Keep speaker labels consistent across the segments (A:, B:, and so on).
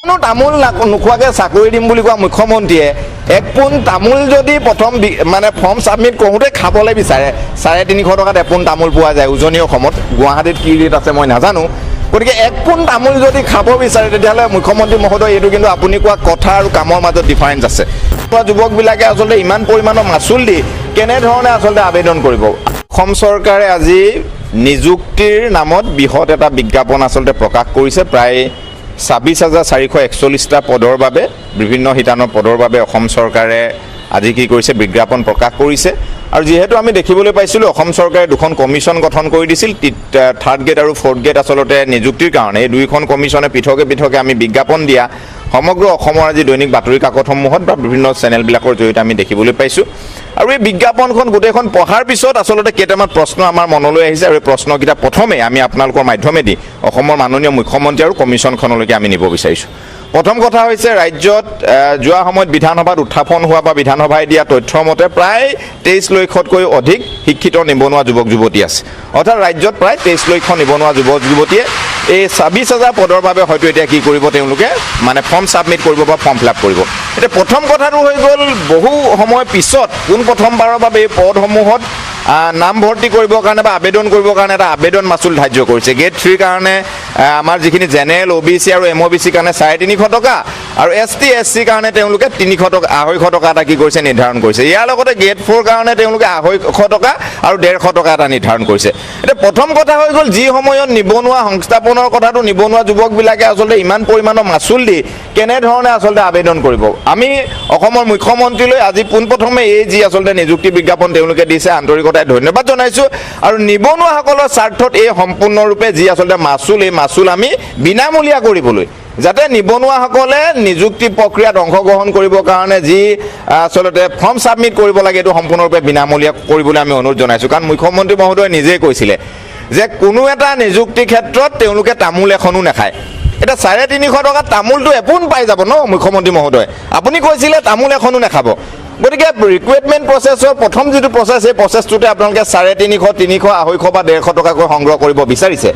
A: কোনো তামোল নোখোৱাকৈ চাকৰি দিম বুলি কোৱা মুখ্যমন্ত্ৰীয়ে এক পোন তামোল যদি প্ৰথম মানে ফৰ্ম ছাবমিট কৰোঁতে খাবলৈ বিচাৰে, 350 টকাত এপোন তামোল পোৱা যায় উজনি অসমত, গুৱাহাটীত কি ৰেট আছে মই নাজানো। গতিকে এক পোন তামোল যদি খাব বিচাৰে, তেতিয়াহ'লে মুখ্যমন্ত্ৰী মহোদয়, এইটো কিন্তু আপুনি কোৱা কথা আৰু কামৰ মাজত ডিফাৰেঞ্চ আছে। যুৱকবিলাকে আচলতে ইমান পৰিমাণৰ মাচুল দি কেনেধৰণে আচলতে আবেদন কৰিব? অসম চৰকাৰে আজি নিযুক্তিৰ নামত বৃহৎ এটা বিজ্ঞাপন আচলতে প্ৰকাশ কৰিছে। প্ৰায় 26,441টা পদৰ বাবে, বিভিন্ন শিতানৰ পদৰ বাবে অসম চৰকাৰে আজি কি কৰিছে, বিজ্ঞাপন প্ৰকাশ কৰিছে। আৰু যিহেতু আমি দেখিবলৈ পাইছিলোঁ, অসম চৰকাৰে দুখন কমিশ্যন গঠন কৰি দিছিল, থাৰ্ড গ্ৰেড আৰু ফ'ৰ্থ গ্ৰেড আচলতে নিযুক্তিৰ কাৰণে। এই দুইখন কমিশ্যনে পৃথকে পৃথকে আমি বিজ্ঞাপন দিয়া সমগ্ৰ অসমৰ আজি দৈনিক বাতৰি কাকতসমূহত বা বিভিন্ন চেনেলবিলাকৰ জৰিয়তে আমি দেখিবলৈ পাইছোঁ। আৰু এই বিজ্ঞাপনখন গোটেইখন পঢ়াৰ পিছত আচলতে কেইটামান প্ৰশ্ন আমাৰ মনলৈ আহিছে আৰু এই প্ৰশ্নকেইটা প্ৰথমে আমি আপোনালোকৰ মাধ্যমেদি অসমৰ মাননীয় মুখ্যমন্ত্ৰী আৰু কমিশ্যনখনলৈকে আমি নিব বিচাৰিছোঁ। প্ৰথম কথা হৈছে, ৰাজ্যত যোৱা সময়ত বিধানসভাত উত্থাপন হোৱা বা বিধানসভাই দিয়া তথ্যৰ মতে প্ৰায় 23 লক্ষতকৈ অধিক শিক্ষিত নিবনুৱা যুৱক যুৱতী আছে। অৰ্থাৎ ৰাজ্যত প্ৰায় 23 লক্ষ নিবনুৱা যুৱক যুৱতীয়ে এই 26,000 পদৰ বাবে হয়তো এতিয়া কি কৰিব, তেওঁলোকে মানে ফৰ্ম ছাবমিট কৰিব বা ফৰ্ম ফিল আপ কৰিব। এতিয়া প্ৰথম কথাটো হৈ গ'ল, বহু সময় পিছত পোনপ্ৰথমবাৰৰ বাবে এই পদসমূহত নামভৰ্তি কৰিবৰ কাৰণে বা আবেদন কৰিবৰ কাৰণে এটা আবেদন মাচুল ধাৰ্য কৰিছে। গ্ৰেড থ্ৰীৰ কাৰণে আমাৰ যিখিনি জেনেৰেল, অ' বি চি আৰু এম অ' বি চিৰ কাৰণে 350 টকা আৰু এছ টি, এছ চিৰ কাৰণে তেওঁলোকে 300 টকা, 250 টকা এটা কি কৰিছে, নিৰ্ধাৰণ কৰিছে। ইয়াৰ লগতে গ্ৰেড ফ'ৰ কাৰণে তেওঁলোকে 250 টকা আৰু 150 টকা এটা নিৰ্ধাৰণ কৰিছে। এতিয়া প্ৰথম কথা হৈ গ'ল, যি সময়ত নিবনুৱা সংস্থাপনৰ কথাটো, নিবনুৱা যুৱকবিলাকে আচলতে ইমান পৰিমাণৰ মাচুল দি কেনেধৰণে আচলতে আবেদন কৰিব? আমি অসমৰ মুখ্যমন্ত্ৰীলৈ আজি পোনপ্ৰথমে এই যি আচলতে নিযুক্তি বিজ্ঞাপন তেওঁলোকে দিছে, আন্তৰিকতাৰে ধন্যবাদ জনাইছোঁ। আৰু নিবনুৱাসকলৰ স্বাৰ্থত এই সম্পূৰ্ণৰূপে যি আচলতে মাচুল, এই মাচুল আমি বিনামূলীয়া কৰিবলৈ, যাতে নিবনুৱাসকলে নিযুক্তি প্ৰক্ৰিয়াত অংশগ্ৰহণ কৰিবৰ কাৰণে যি আচলতে ফৰ্ম ছাবমিট কৰিব লাগে, এইটো সম্পূৰ্ণৰূপে বিনামূলীয়া কৰিবলৈ আমি অনুৰোধ জনাইছোঁ। কাৰণ মুখ্যমন্ত্ৰী মহোদয়ে নিজেই কৈছিলে যে কোনো এটা নিযুক্তি ক্ষেত্ৰত তেওঁলোকে তামোল এখনো নাখায়। এতিয়া 350 টকাত তামোলটো এপোন পাই যাব ন? মুখ্যমন্ত্ৰী মহোদয়, আপুনি কৈছিলে তামোল এখনো নাখাব। গতিকে ৰিক্ৰুইটমেণ্ট প্ৰচেছৰ প্ৰথম যিটো প্ৰচেছ, সেই প্ৰচেছটোতে আপোনালোকে 350, 300, 250 বা 150 টকাকৈ সংগ্ৰহ কৰিব বিচাৰিছে।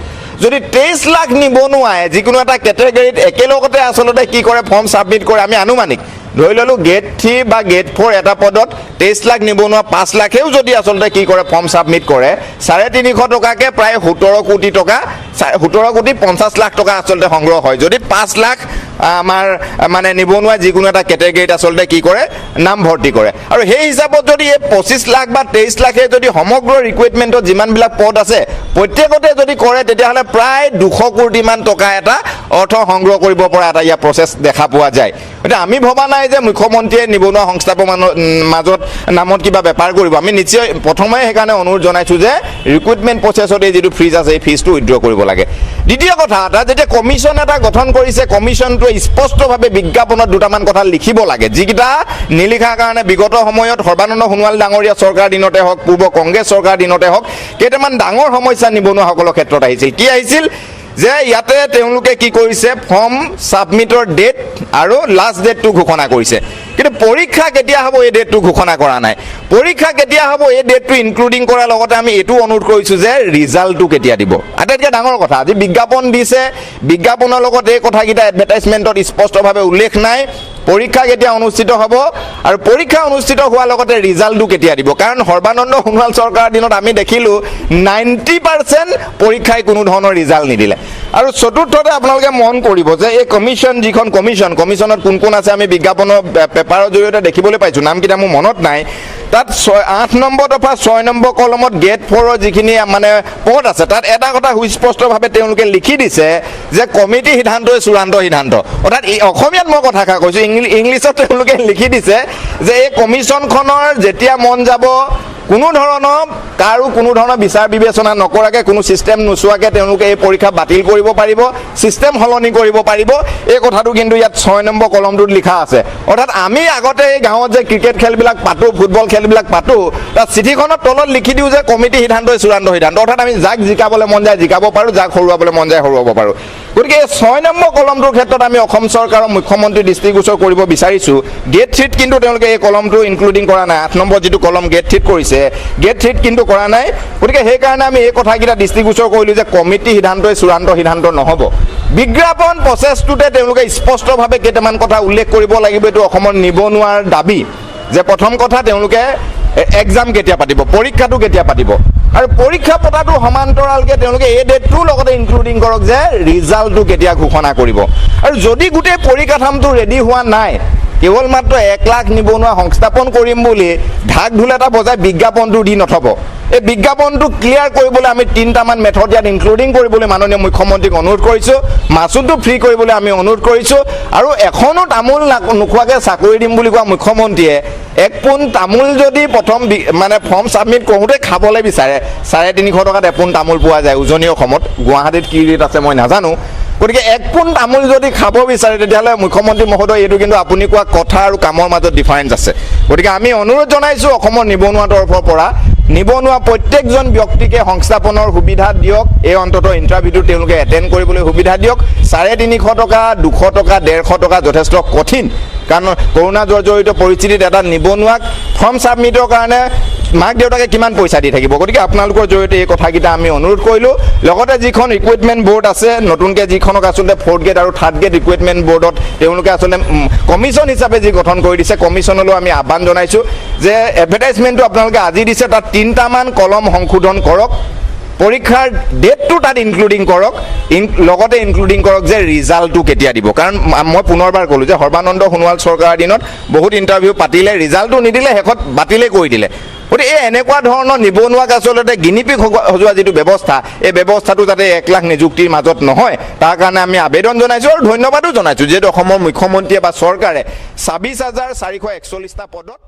A: যদি 23 লাখ নিবনুৱাই যিকোনো এটা কেটেগৰীত একেলগতে আচলতে কি কৰে, ফৰ্ম ছাবমিট কৰে, আমি আনুমানিক ধৰি ল'লোঁ গ্ৰেড থ্ৰী বা গ্ৰেড ফ'ৰ এটা পদত 23 লাখ নিবনুৱা 5 লাখেও যদি আচলতে কি কৰে, ফৰ্ম ছাবমিট কৰে, 350 টকাকৈ প্ৰায় 17 কোটি টকা, 17 কোটি 50 লাখ টকা আচলতে সংগ্ৰহ হয়, যদি 5 লাখ আমাৰ মানে নিবনুৱাই যিকোনো এটা কেটেগৰীত আচলতে কি কৰে, নামভৰ্তি কৰে। আৰু সেই হিচাপত যদি এই 25 লাখ বা 23 লাখে যদি সমগ্ৰ ৰিক্ৰুইটমেণ্টত যিমানবিলাক পদ আছে প্ৰত্যেকতে যদি কৰে, তেতিয়াহ'লে প্ৰায় 200 কোটিমান টকা এটা অৰ্থ সংগ্ৰহ কৰিব পৰা এটা ইয়াৰ প্ৰচেছ দেখা পোৱা যায়। গতিকে আমি ভবা নাই যে মুখ্যমন্ত্ৰীয়ে নিবনুৱা সংস্থাপনৰ মাজত নামত কিবা বেপাৰ কৰিব। আমি নিশ্চয় প্ৰথমে সেইকাৰণে অনুৰোধ জনাইছোঁ যে ৰিক্ৰুইটমেণ্ট প্ৰচেছত এই যিটো ফিজ আছে, এই ফিজটো উইড্ৰ কৰিব লাগে। দ্বিতীয় কথা এটা, যেতিয়া কমিশ্যন এটা গঠন কৰিছে, কমিশ্যনটোৱে স্পষ্টভাৱে বিজ্ঞাপনত দুটামান কথা লিখিব লাগে, যিকেইটা নিলিখাৰ কাৰণে বিগত সময়ত সৰ্বানন্দ সোণোৱাল ডাঙৰীয়া চৰকাৰ দিনতে হওক, পূৰ্ব কংগ্ৰেছ চৰকাৰ দিনতে হওক, কেইটামান ডাঙৰ সমস্যা নিবনুৱাসকলৰ ক্ষেত্ৰত আহিছিল। কি আহিছিল যে ইয়াতে তেওঁলোকে কি কৰিছে, ফৰ্ম ছাবমিটৰ ডেট আৰু লাষ্ট ডেটটো ঘোষণা কৰিছে, কিন্তু পৰীক্ষা কেতিয়া হ'ব এই ডেটটো ঘোষণা কৰা নাই। পৰীক্ষা কেতিয়া হ'ব এই ডেটটো ইনক্লুডিং কৰাৰ লগতে আমি এইটো অনুৰোধ কৰিছোঁ যে ৰিজাল্টটো কেতিয়া দিব। আটাইতকৈ ডাঙৰ কথা, আজি বিজ্ঞাপন দিছে, বিজ্ঞাপনৰ লগত এই কথাকেইটা এডভাৰটাইজমেণ্টত স্পষ্টভাৱে উল্লেখ নাই, পৰীক্ষা কেতিয়া অনুষ্ঠিত হ'ব আৰু পৰীক্ষা অনুষ্ঠিত হোৱাৰ লগতে ৰিজাল্টটো কেতিয়া দিব। কাৰণ সৰ্বানন্দ সোণোৱাল চৰকাৰৰ দিনত আমি দেখিলোঁ 90% পৰীক্ষাই কোনো ধৰণৰ ৰিজাল্ট নিদিলে। আৰু চতুৰ্থতে আপোনালোকে মন কৰিব যে এই কমিশ্যন, যিখন কমিশ্যন, কমিশ্যনত কোন কোন আছে আমি বিজ্ঞাপনৰ পেপাৰৰ জৰিয়তে দেখিবলৈ পাইছোঁ, নামকেইটা মোৰ মনত নাই। তাত 6, 8 নম্বৰ দফা 6 নম্বৰ কলমত গ্ৰেড ফ'ৰৰ যিখিনি মানে পদ আছে, তাত এটা কথা সুস্পষ্টভাৱে তেওঁলোকে লিখি দিছে যে কমিটি সিদ্ধান্তই চূড়ান্ত সিদ্ধান্ত। অৰ্থাৎ এই অসমীয়াত মই কথাষাৰ কৈছোঁ, ইংলিছত তেওঁলোকে লিখি দিছে যে এই কমিশ্যনখনৰ যেতিয়া মন যাব, কোনো ধৰণৰ কাৰো কোনো ধৰণৰ বিচাৰ বিবেচনা নকৰাকৈ, কোনো ছিষ্টেম নোচোৱাকৈ তেওঁলোকে এই পৰীক্ষা বাতিল কৰিব পাৰিব, ছিষ্টেম সলনি কৰিব পাৰিব। এই কথাটো কিন্তু ইয়াত 6 নম্বৰ কলমটোত লিখা আছে। অৰ্থাৎ আমি আগতে এই গাঁৱত যে ক্ৰিকেট খেলবিলাক পাতোঁ, ফুটবল খেলবিলাক পাতোঁ, তাত চিঠিখনৰ তলত লিখি দিওঁ যে কমিটি সিদ্ধান্তই চূড়ান্ত সিদ্ধান্ত। অৰ্থাৎ আমি যাক জিকাবলৈ মন যায় জিকাব পাৰোঁ, যাক হৰুৱাবলৈ মন যায় হৰুৱাব পাৰোঁ। গতিকে এই 6 নম্বৰ কলমটোৰ ক্ষেত্ৰত আমি অসম চৰকাৰৰ মুখ্যমন্ত্ৰী দৃষ্টিগোচৰ কৰিব বিচাৰিছোঁ। গ্ৰেড থ্ৰীত কিন্তু তেওঁলোকে এই কলমটো ইনক্লুডিং কৰা নাই। 8 নম্বৰ যিটো কলম গ্ৰেড থ্ৰীত কৰিছে, গ্ৰেড থ্ৰীত কিন্তু কৰা নাই। গতিকে সেইকাৰণে আমি এই কথাকেইটা দৃষ্টিগোচৰ কৰিলোঁ যে কমিটি সিদ্ধান্তই চূড়ান্ত সিদ্ধান্ত নহ'ব। বিজ্ঞাপন প্ৰচেছটোতে তেওঁলোকে স্পষ্টভাৱে কেইটামান কথা উল্লেখ কৰিব লাগিব। এইটো অসমৰ নিবনুৱাৰ দাবী যে প্ৰথম কথা, তেওঁলোকে এক্সাম কেতিয়া পাতিব, পৰীক্ষাটো কেতিয়া পাতিব আৰু পৰীক্ষা পতাটো সমান্তৰালকৈ তেওঁলোকে এই ডেটটোৰ লগতে ইনক্লুডিং কৰক যে ৰিজাল্টটো কেতিয়া ঘোষণা কৰিব। আৰু যদি গোটেই পৰিকাঠামটো ৰেডি হোৱা নাই, কেৱল মাত্ৰ 1 লাখ নিবনুৱা সংস্থাপন কৰিম বুলি ঢাক ঢোল এটা বজাই বিজ্ঞাপনটো দি নথব। এই বিজ্ঞাপনটো ক্লিয়াৰ কৰিবলৈ আমি তিনিটামান মেথড ইয়াত ইনক্লুডিং কৰিবলৈ মাননীয় মুখ্যমন্ত্ৰীক অনুৰোধ কৰিছোঁ। মাচুলটো ফ্ৰী কৰিবলৈ আমি অনুৰোধ কৰিছোঁ। আৰু এখনো তামোল নোখোৱাকৈ চাকৰি দিম বুলি কোৱা মুখ্যমন্ত্ৰীয়ে এক পোন তামোল যদি প্ৰথম মানে ফৰ্ম ছাবমিট কৰোঁতে খাবলৈ বিচাৰে, 350 টকাত এপোন তামোল পোৱা যায় উজনি অসমত, গুৱাহাটীত কি ৰেট আছে মই নাজানো। গতিকে এক পোন তামোল যদি খাব বিচাৰে, তেতিয়াহ'লে মুখ্যমন্ত্ৰী মহোদয়, এইটো কিন্তু আপুনি কোৱা কথা আৰু কামৰ মাজত ডিফাৰেঞ্চ আছে। গতিকে আমি অনুৰোধ জনাইছোঁ অসমৰ নিবনুৱা তৰফৰ পৰা, নিবনুৱা প্ৰত্যেকজন ব্যক্তিকে সংস্থাপনৰ সুবিধা দিয়ক। এই অন্ততঃ ইণ্টাৰভিউটো তেওঁলোকে এটেণ্ড কৰিবলৈ সুবিধা দিয়ক। 350 টকা, 200 টকা, 150 টকা যথেষ্ট কঠিন, কাৰণ কৰোণা জৰ্জৰিত পৰিস্থিতিত এটা নিবনুৱাক ফৰ্ম ছাবমিটৰ কাৰণে মাক দেউতাকে কিমান পইচা দি থাকিব? গতিকে আপোনালোকৰ জৰিয়তে এই কথাকেইটা আমি অনুৰোধ কৰিলোঁ। লগতে যিখন ৰিক্ৰুইটমেণ্ট বৰ্ড আছে নতুনকৈ, যিখনক আচলতে ফ'ৰ্থ গ্ৰেড আৰু থাৰ্ড গ্ৰেড ৰিক্ৰুইটমেণ্ট বৰ্ডত তেওঁলোকে আচলতে কমিশ্যন হিচাপে যি গঠন কৰি দিছে, কমিশ্যনলৈও আমি আহ্বান জনাইছোঁ যে এডভাৰটাইজমেণ্টটো আপোনালোকে আজি দিছে, তাত তিনিটামান কলম সংশোধন কৰক, পৰীক্ষাৰ ডেটটো তাত ইনক্লুডিং কৰক, লগতে ইনক্লুডিং কৰক যে ৰিজাল্টটো কেতিয়া দিব। কাৰণ মই পুনৰবাৰ ক'লোঁ যে সৰ্বানন্দ সোণোৱাল চৰকাৰৰ দিনত বহুত ইণ্টাৰভিউ পাতিলে, ৰিজাল্টটো নিদিলে, শেষত বাতিলেই কৰি দিলে। গতিকে এই এনেকুৱা ধৰণৰ নিবনুৱাক আচলতে গিনিপিগ সজোৱা যিটো ব্যৱস্থা, এই ব্যৱস্থাটো যাতে 1 লাখ নিযুক্তিৰ মাজত নহয়, তাৰ কাৰণে আমি আবেদন জনাইছোঁ আৰু ধন্যবাদো জনাইছোঁ, যিহেতু অসমৰ মুখ্যমন্ত্ৰীয়ে বা চৰকাৰে 26,441টা পদত